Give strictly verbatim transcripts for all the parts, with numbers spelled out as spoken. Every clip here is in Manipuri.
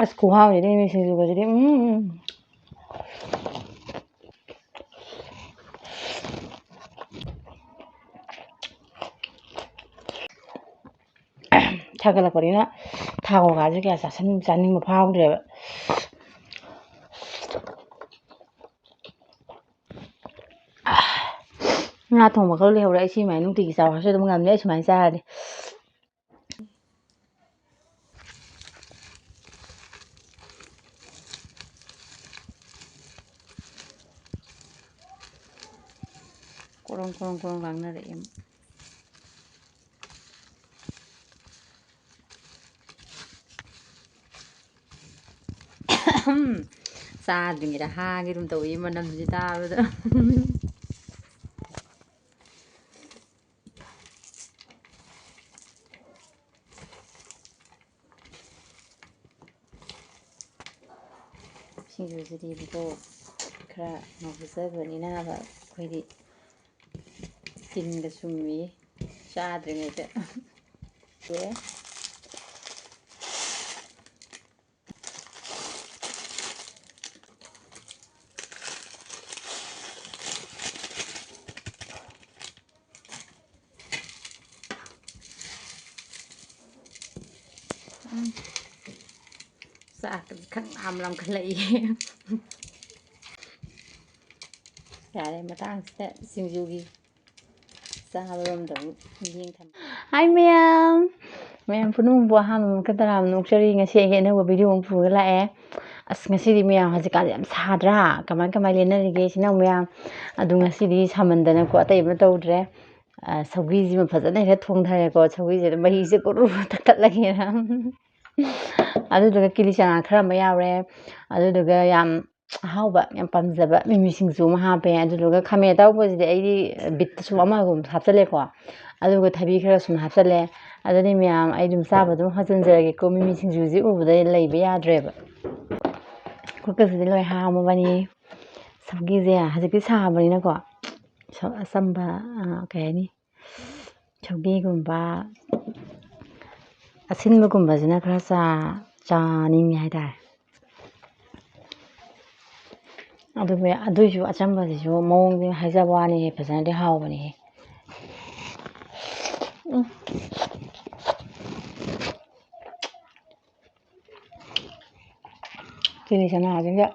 ꯑꯁ, ꯈꯨꯍꯥꯎꯁꯤꯗꯤ ꯃꯤꯃꯤ ꯁꯤꯡꯖꯨꯒꯁꯤꯗꯤ, ꯎꯝ꯫ ꯁꯥꯒꯠꯂꯛꯄꯅꯤꯅ ꯊꯥꯎ ꯀꯩꯀꯥꯁꯦ ꯀꯌꯥ ꯆꯥꯁꯟ-, ꯆꯥꯅꯤꯡꯕ ꯐꯥꯎꯗ꯭ꯔꯦꯕ꯫ ꯉꯥ ꯊꯣꯡꯕ ꯈꯔ ꯂꯩꯍꯧꯔꯦ꯫ ꯑꯩ ꯁꯤ ꯁꯨꯃꯥꯏꯅ ꯅꯨꯡꯇꯤꯒꯤ ꯆꯥꯎ ꯍꯥꯏꯔꯁꯨ ꯑꯗꯨꯝ ꯉꯝꯅꯤ, ꯑꯩ ꯁꯨꯃꯥꯏꯅ ꯆꯥꯔꯗꯤ꯫ ꯀꯣꯔꯣꯡ ꯀꯣꯔꯣꯡ ꯀꯣꯔꯣꯡ ꯂꯥꯡꯅꯔꯛꯑꯦ ꯑꯃꯨꯛ꯫ ꯆꯥꯗ꯭ꯔꯤꯉꯩꯗ ꯍꯥꯒꯦ ꯑꯗꯨꯝ ꯇꯧꯏ ꯃꯅꯝꯁꯤ ꯇꯥꯕꯗ꯫ ꯁꯤꯡꯖꯨꯁꯤꯗꯤꯕꯀꯣ ꯈꯔ ꯉꯥꯎꯖꯕꯅꯤꯅꯕ ꯑꯩꯈꯣꯏꯗꯤ ꯇꯤꯟꯒ ꯆꯨꯝꯃꯤ ꯆꯥꯗ꯭ꯔꯤꯉꯩꯗ꯫ ꯑꯦ꯫ ꯎꯝ꯫ ꯆꯥꯛꯀꯁꯦ ꯈꯪ ꯂꯥꯝ ꯂꯥꯝꯈꯠꯂꯛꯏ꯫ ꯌꯥꯔꯦ, ꯃꯇꯥꯡꯁꯤꯗ ꯁꯤꯡꯖꯨꯒꯤ ꯆꯥꯕꯔꯣꯝꯗ ꯑꯃꯨꯛ ꯃꯤꯠꯌꯦꯡ ꯊꯝ-꯫ ꯍꯥꯏ ꯃꯌꯥꯝ! ꯃꯌꯥꯝ ꯄꯨꯝꯅꯃꯛꯄꯨ ꯑꯍꯥꯟꯕ ꯃꯛꯇ ꯇꯔꯥꯝꯅ ꯑꯣꯛꯆꯔꯤ꯫ ꯉꯁꯤ ꯑꯩꯒꯤ ꯑꯅꯧꯕ video ꯑꯃ ꯄꯨꯔꯒ ꯂꯥꯛꯑꯦ꯫ ꯑꯁ, ꯉꯁꯤꯗꯤ ꯃꯌꯥꯝ ꯍꯧꯖꯤꯛꯀꯥꯟꯁꯦ ꯌꯥꯝ ꯁꯥꯗ꯭ꯔꯥ? ꯀꯃꯥꯏ ꯀꯃꯥꯏ ꯂꯦꯟꯅꯔꯤꯒꯦ? ꯁꯤꯅ ꯃꯌꯥꯝ꯫ ꯑꯗꯨ ꯉꯁꯤꯗꯤ ꯁꯥꯃꯟꯗꯅꯀꯣ ꯑꯇꯩ ꯑꯃ ꯇꯧꯗ꯭ꯔꯦ꯫ ꯑ, ꯁꯧꯒ꯭ꯔꯤꯁꯤꯃ ꯐꯖꯅ ꯍꯦꯛꯇ ꯊꯣꯡꯊꯔꯦꯀꯣ꯫ ꯁꯧꯒ꯭ꯔꯤꯁꯤꯗ ꯃꯍꯤꯁꯦ ꯀꯨꯔꯨ ꯀꯨꯔꯨ ꯊꯛꯀꯠꯂꯒꯦꯅ꯫ ꯑꯗꯨꯗꯨꯒ ꯀꯤꯂꯤ ꯆꯅꯥ ꯈꯔ ꯑꯃ ꯌꯥꯎꯔꯦ꯫ ꯑꯗꯨꯗꯨꯒ ꯌꯥꯝ ꯑꯍꯥꯎꯕ, ꯌꯥꯝ ꯄꯥꯝꯖꯕ ꯃꯤꯃꯤ ꯁꯤꯡꯖꯨ ꯑꯃ ꯍꯥꯞꯄꯦ꯫ ꯑꯗꯨꯗꯨꯒ ꯈꯥꯃꯦꯟ ꯑꯇꯥꯎꯕꯁꯤꯗꯤ ꯑꯩꯗꯤ ꯕꯤꯠꯇ ꯁꯨꯝ ꯑꯃꯒꯨꯝ ꯍꯥꯞꯆꯜꯂꯦꯀꯣ꯫ ꯑꯗꯨꯒ ꯊꯕꯤ ꯈꯔ ꯁꯨꯝ ꯍꯥꯞꯆꯜꯂꯦ꯫ ꯑꯗꯨꯗꯤ ꯃꯌꯥꯝ ꯑꯩ ꯑꯗꯨꯝ ꯆꯥꯕ ꯑꯗꯨꯝ ꯍꯧꯖꯤꯟꯖꯔꯒꯦꯀꯣ꯫ ꯃꯤꯃꯤ ꯁꯤꯡꯖꯨꯁꯤ ꯎꯕꯗ ꯂꯩꯕ ꯌꯥꯗ꯭ꯔꯦꯕ꯫ ꯈꯨꯠꯀꯁꯤꯗꯤ ꯂꯣꯏ ꯍꯥꯝꯃꯕꯅꯤ꯫ ꯁꯧꯒꯤꯁꯦ ꯍꯧꯖꯤꯛꯇꯤ ꯁꯥꯕꯅꯤꯅꯀꯣ꯫ ꯁ-, ꯑꯆꯝꯕ, ꯑ, ꯀꯩ ꯍꯥꯏꯅꯤ? ꯁꯧꯒꯤꯒꯨꯝꯕ ꯑꯁꯤꯟꯕꯒꯨꯝꯕꯁꯤꯅ ꯈꯔ ꯆꯥ-, ꯆꯥꯅꯤꯡꯉꯦ ꯍꯥꯏꯇꯥꯔꯦ꯫ ꯑꯗꯨꯕꯨ ꯑꯗꯨꯏꯁꯨ ꯑꯆꯝꯕꯁꯤꯁꯨ ꯃꯑꯣꯡꯗꯤ ꯍꯥꯏꯖꯕ ꯋꯥꯅꯤꯍꯦ, ꯐꯖꯅꯗꯤ ꯍꯥꯎꯕꯅꯤꯍꯦ꯫ ꯎꯝ꯫ ꯀꯤꯂꯤ ꯆꯅꯥꯁꯤꯒ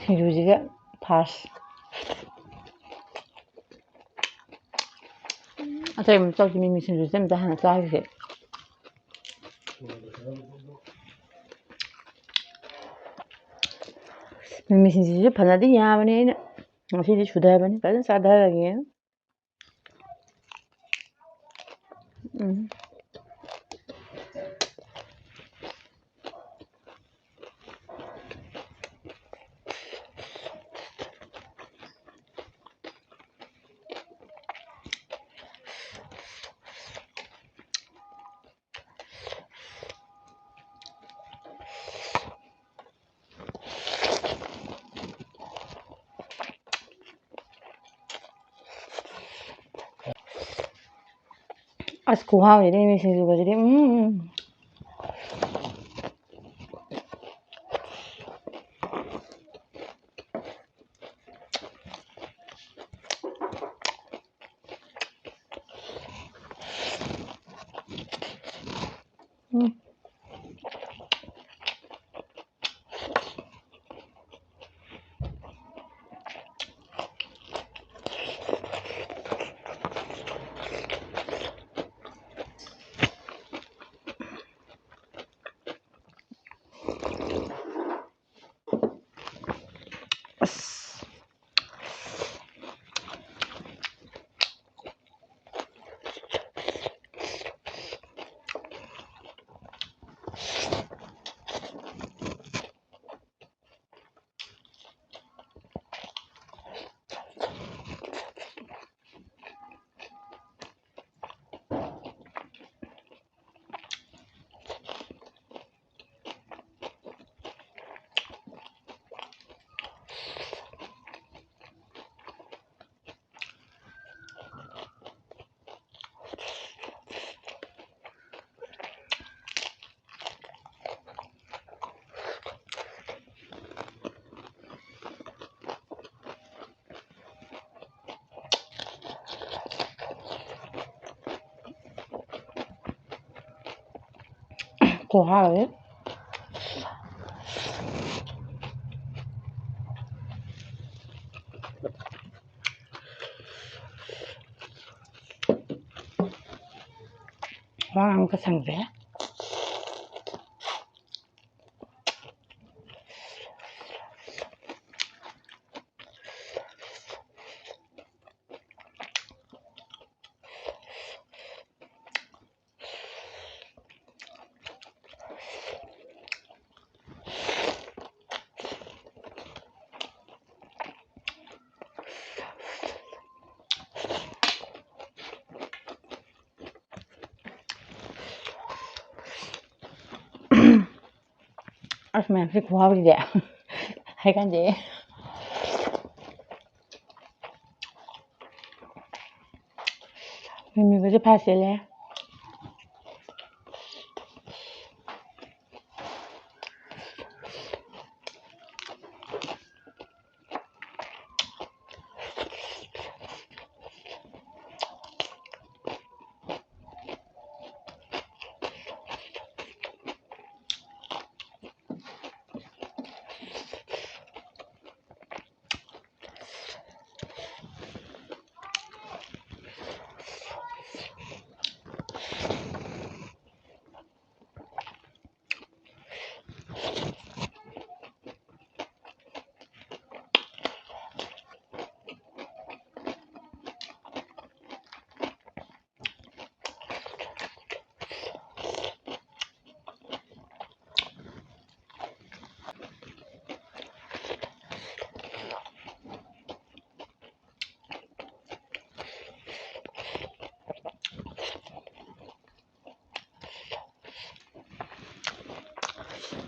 ꯁꯤꯡꯖꯨꯁꯤꯒ ꯐꯥꯔꯁ꯫ ꯑꯇꯩ ꯑꯃ ꯆꯧꯁꯤ, ꯃꯤꯃꯤ ꯁꯤꯡꯖꯨꯁꯦ ꯑꯝꯇ ꯍꯥꯟꯅ ꯆꯥꯈꯤꯁꯦ꯫ ꯃꯤꯃꯤ ꯁꯤꯡꯖꯨꯁꯤꯁꯨ ꯐꯅꯗꯤ ꯌꯥꯕꯅꯦ, ꯑꯩꯅ ꯉꯁꯤꯗꯤ ꯁꯨꯊꯕꯅꯤ, ꯐꯖꯅ ꯆꯥꯊꯔꯒꯦ꯫ ꯎꯝ꯫ ꯑꯁ, ꯈꯨꯍꯥꯎꯁꯤꯗꯤ ꯃꯤꯃꯤ ꯁꯤꯡꯖꯨꯒꯁꯤꯗꯤ, ꯎꯝ, ꯎꯝ꯫ ꯎꯝ꯫ ꯑꯁ꯫ ꯈꯨꯍꯥꯎꯗꯤ꯫ ꯋꯥ ꯉꯥꯡꯕ ꯁꯪꯗꯦ꯫ ꯑꯁ, ꯃꯌꯥꯝꯁꯦ ꯈꯨꯍꯥꯎꯁꯤꯗꯤ ꯍꯥꯏꯀꯥꯟꯗꯦ꯫ ꯃꯤꯃꯤꯒꯁꯦ ꯐꯥ ꯆꯦꯜꯂꯦ꯫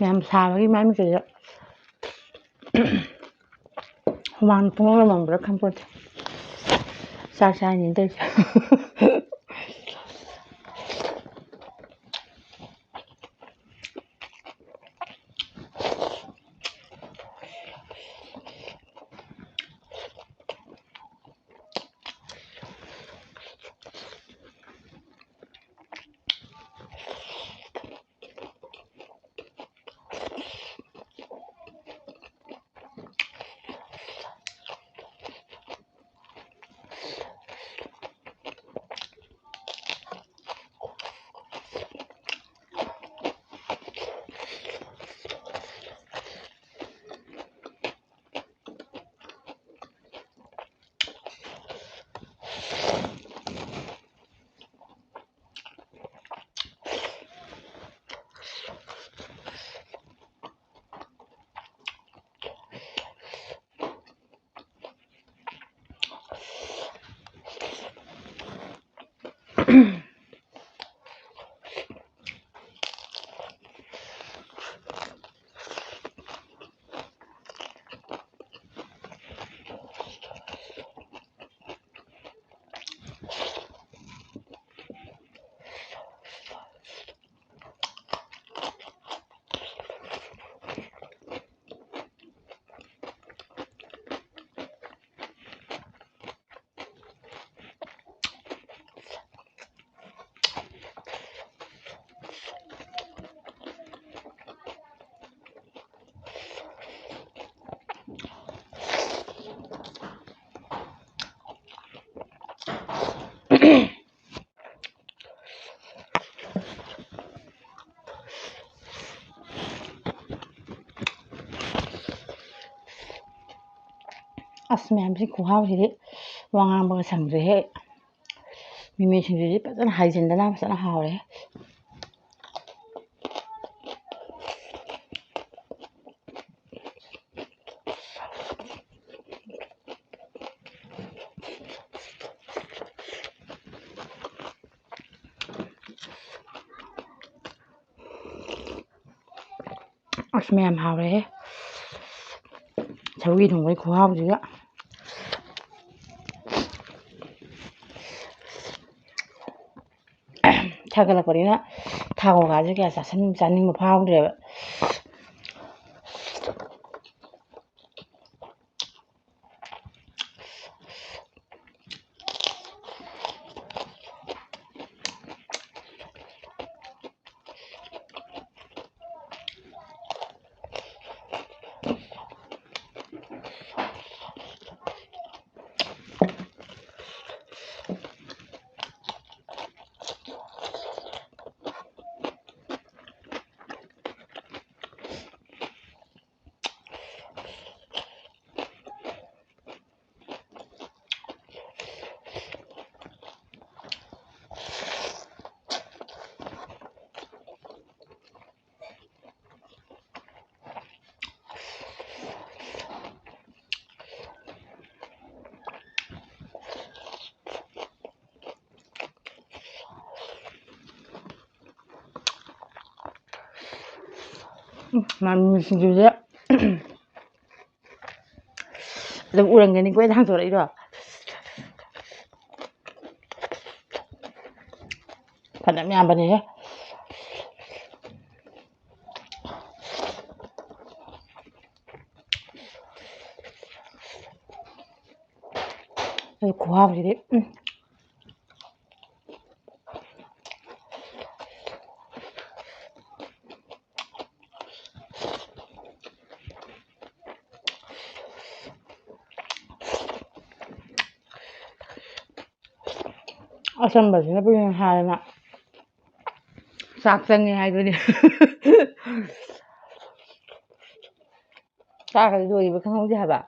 ꯌꯥꯝ ꯁꯥꯕꯒꯤ ꯃꯥꯏ ꯃꯤꯠꯀꯁꯦ ꯍꯨꯃꯥꯡ ꯄꯨꯡꯂꯪ ꯂꯪꯕ꯭ꯔꯥ ꯈꯪꯄꯣꯟꯇꯦ꯫ ꯆꯥꯛ ꯆꯥꯔꯤꯅꯦꯅ ꯇꯧꯔꯤꯁꯦ꯫ ꯑꯁ, ꯃꯌꯥꯝꯁꯤ ꯈꯨꯍꯥꯎꯁꯤꯗꯤ ꯋꯥ ꯉꯥꯡꯕꯒ ꯁꯪꯗ꯭ꯔꯦꯍꯦ꯫ ꯃꯤꯃꯤ ꯁꯤꯡꯖꯨꯁꯤ ꯐꯖꯅ ꯍꯥꯏꯖꯤꯟꯗꯅ ꯐꯖꯅ ꯍꯥꯎꯔꯦ꯫ ꯑꯁ, ꯃꯌꯥꯝ ꯍꯥꯎꯔꯦꯍꯦ, ꯁꯧꯒ꯭ꯔꯤ ꯊꯣꯡꯕꯒꯤ ꯈꯨꯍꯥꯎꯁꯤꯒ꯫ ꯁꯥꯒꯠꯂꯛꯄꯅꯤꯅ ꯊꯥꯎ ꯀꯩꯀꯥꯁꯦ ꯀꯌꯥ ꯆꯥꯁꯤꯟ-, ꯆꯥꯅꯤꯡꯕ ꯐꯥꯎꯗ꯭ꯔꯦꯕ꯫ ꯃꯃꯤ ꯁꯤꯡꯖꯨꯁꯦ ꯑꯗꯨꯝ ꯎꯔꯝꯒꯅꯤꯀꯣ, ꯑꯩꯅ ꯍꯥꯡꯗꯣꯔꯛꯏꯗꯣ꯫ ꯐꯅꯌꯥꯝ ꯌꯥꯝꯕꯅꯦꯍꯦ꯫ ꯑꯗꯨ ꯈꯨꯍꯥꯎꯁꯤꯗꯤ, ꯎꯝ꯫ ꯑꯆꯝꯕꯁꯤꯅꯕꯨ ꯍꯦꯟꯅ ꯍꯥꯎꯋꯦ ꯃꯥ꯫ ꯆꯥꯛ ꯆꯪꯉꯦ ꯍꯥꯏꯗꯨꯅꯤ꯫ ꯆꯥꯛꯀꯗꯤ ꯂꯣꯏꯈꯤꯕ ꯈꯪꯍꯧꯗꯦ ꯍꯥꯏꯕ꯫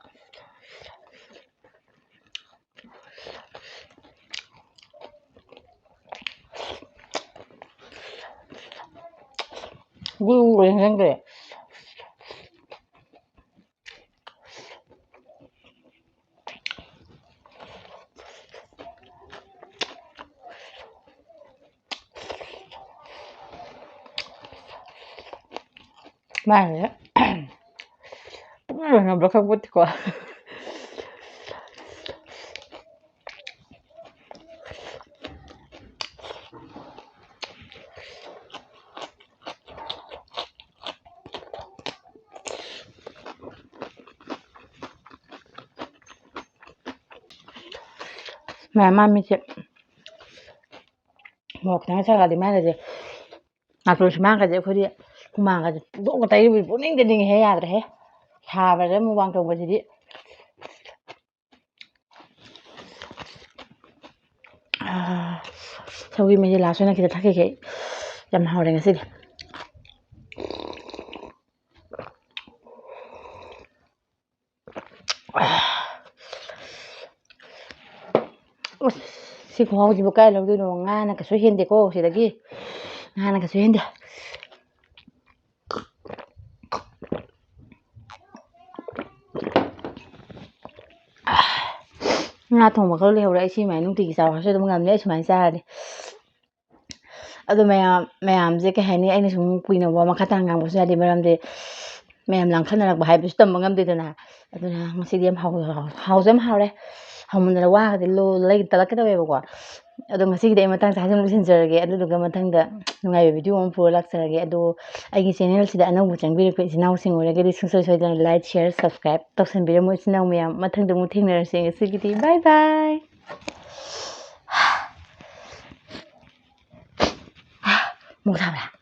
ꯒꯨꯔꯨ ꯒꯨꯔꯨ ꯆꯪꯗ꯭ꯔꯦ꯫ ꯃꯥꯏꯁꯦ ꯄꯨꯡꯂꯣꯏ ꯂꯣꯏ ꯉꯝꯕ꯭ꯔꯥ ꯈꯪꯄꯣꯠꯇꯦꯀꯣ꯫ ꯃꯌꯥꯝ ꯃꯥ ꯃꯤꯠꯁꯦ ꯃꯣꯔꯣꯛ ꯈꯤꯇꯪ ꯁꯥꯒꯠꯂꯗꯤ ꯃꯥꯏꯒꯁꯦ ꯅꯥꯇꯣꯟ ꯁꯨꯃꯥꯡꯒꯁꯦ ꯑꯩꯈꯣꯏꯗꯤ ꯍꯨꯃꯥꯡꯒꯁꯦ ꯄꯨꯡꯊꯣꯛꯇ ꯇꯩꯔꯨꯕꯤ ꯄꯨꯡꯅꯤꯡꯗ ꯅꯤꯡꯍꯦ ꯌꯥꯗ꯭ꯔꯦꯍꯦ꯫ ꯁꯥꯕꯗ ꯃꯨꯛꯕꯥꯡ ꯇꯧꯕꯁꯤꯗꯤ꯫ ꯑꯥ, ꯁꯧꯒ꯭ꯔꯤ ꯃꯍꯤ ꯂꯥꯁ ꯑꯣꯏꯅ ꯈꯤꯇ ꯊꯛꯈꯤꯒꯦ ꯑꯩ꯫ ꯌꯥꯝ ꯍꯥꯎꯔꯦ ꯉꯁꯤꯗꯤ꯫ ꯑꯁ, ꯁꯤ ꯈꯨꯍꯥꯎꯁꯤꯕꯨ ꯀꯥꯏ ꯂꯧꯗꯣꯏꯅꯣ? ꯉꯥꯅ ꯀꯩꯁꯨ ꯍꯦꯟꯗꯦꯀꯣ ꯁꯤꯗꯒꯤ꯫ ꯉꯥꯅ ꯀꯩꯁꯨ ꯍꯦꯟꯗꯦ꯫ ꯉꯥ ꯊꯣꯡꯕ ꯈꯔ ꯂꯩꯍꯧꯔꯦ꯫ ꯑꯩ ꯁꯤ ꯁꯨꯃꯥꯏꯅ ꯅꯨꯡꯇꯤꯒꯤ ꯆꯥꯎ ꯍꯥꯏꯔꯁꯨ ꯑꯗꯨꯝ ꯉꯝꯅꯤ ꯑꯩ ꯁꯨꯃꯥꯏꯅ ꯆꯥꯔꯗꯤ꯫ ꯑꯗꯣ ꯃꯌꯥꯝ, ꯃꯌꯥꯝꯁꯦ ꯀꯩ ꯍꯥꯏꯅꯤ, ꯑꯩꯅ ꯁꯨꯝ ꯀꯨꯏꯅ ꯋꯥ ꯃꯈꯥ ꯇꯥꯅ ꯉꯥꯡꯕꯁꯨ ꯌꯥꯗꯦ, ꯃꯔꯝꯗꯤ ꯃꯌꯥꯝ ꯂꯥꯡꯈꯠꯅꯔꯛꯄ ꯍꯥꯏꯕꯁꯨ ꯇꯝꯕ ꯉꯝꯗꯦꯗꯅ꯫ ꯑꯗꯨꯅ ꯉꯁꯤꯗꯤ ꯌꯥꯝ ꯍꯥꯎ-, ꯍꯥꯎꯁꯨ ꯌꯥꯝ ꯍꯥꯎꯔꯦ, ꯍꯥꯎꯃꯟꯗꯅ ꯋꯥꯒꯗꯤ ꯂꯣ-, ꯂꯩ ꯇꯠꯂꯛꯀꯦ ꯇꯧꯋꯦꯕꯀꯣ꯫ ꯑꯗꯣ ꯉꯁꯤꯒꯤꯗꯤ ꯑꯩ ꯃꯇꯥꯡ ꯆꯥꯁꯤꯃ ꯂꯣꯏꯁꯤꯟꯖꯔꯒꯦ, ꯑꯗꯨꯗꯨꯒ ꯃꯊꯪꯗ ꯅꯨꯡꯉꯥꯏꯕ ꯚꯤꯗꯤꯑꯣ ꯑꯃ ꯄꯨꯔ ꯂꯥꯛꯆꯔꯒꯦ꯫ ꯑꯗꯣ ꯑꯩꯒꯤ ꯆꯦꯅꯦꯜꯁꯤꯗ ꯑꯅꯧꯕ ꯆꯪꯕꯤꯔꯛꯄ ꯏꯆꯤꯟ ꯏꯅꯥꯎꯁꯤꯡ ꯑꯣꯏꯔꯒꯗꯤ ꯁꯨꯡꯁꯣꯏ ꯁꯣꯏꯗꯅ like, share, subscribe ꯇꯧꯁꯟꯕꯤꯔꯝꯃꯣ ꯏꯆꯤꯟ ꯏꯅꯥꯎ ꯃꯌꯥꯝ꯫ ꯃꯊꯪꯗ ꯑꯃꯨꯛ ꯊꯦꯡꯅꯔꯁꯤ꯫ ꯉꯁꯤꯒꯤꯗꯤ bye bye꯫ ꯃꯣꯛ ꯁꯥꯕ꯭ꯔꯥ?